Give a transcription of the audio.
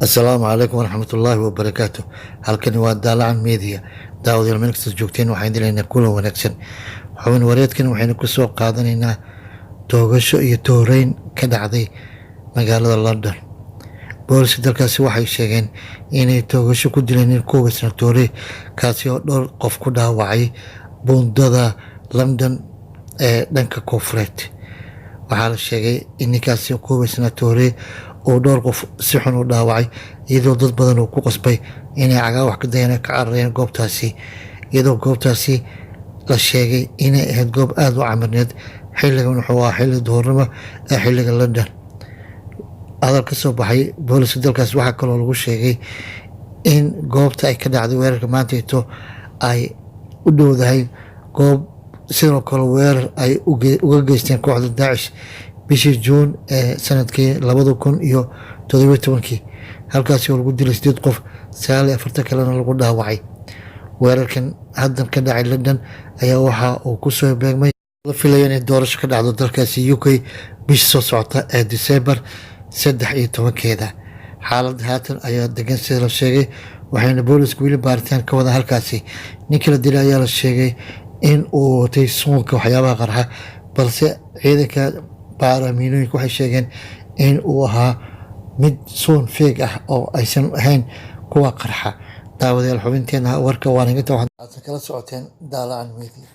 Assalaamu calaykum waraxmatullaahi wabarakaatu. Halkani waa Daalacan Media. Daawadayaal, meel kastaad joogteen, waxaan dilaynaa kulan wanaagsan. Xubin wareedkan waxaynu kusoo qaadanaynaa toogasho iyo tooreyn ka dhacday magaalada London. Booliska dalkaasi waxay sheegeen inay toogasho ku dileen nin ku hubaysnaa toore, kaasi oo dhowr qof ku dhaawacay buundada London ee dhanka koonfureed. Waxaa la sheegay in ninkaasi ku hubaysnaa toore uu dhowr qof si xun u dhaawacay, iyadoo dad badan uu ku qasbay inay cagaa wax ka dayaan, ka carareen goobtaasi, iyadoo goobtaasi la sheegay inay ahayd goob aada u camirneed. Xilligan wuxuu ahaa xilli duhurnimo ee xilliga London. Hadal ka soo baxay booliska dalkaas waxaa kaloo lagu sheegay in goobta ay ka dhacday weerarka maantayto ay u dhowdahay goob sidoo kale weerar ay uga geysteen kooxda Daacish bishii Juun ee sanadkii 2017-kii, halkaasi oo lagu dilay sideed qof, 49 kalena lagu dhaawacay. Weerarkan haddan ka dhacay London ayaa waxa uu kusoo beegmay la filaya inay doorasho ka dhacdo dalkaasi UK bisha soo socota ee Disembar 13-keeda. Xaaladda haatan ayaa degan sida la sheegay, waxayna boolisku weli baaritaan ka wada halkaasi. Ninkii la dilay ayaa la sheegay in uu watay suunka waxyaabaha qarxa, balse ciidanka baaramiinooyinka waxay sheegeen in uu ahaa mid suun feeg ah oo aysan ahayn kuwa qarxa. Daawadayaal, xubinteena warka waan inta waxaad kala socoteen Daalacan Media.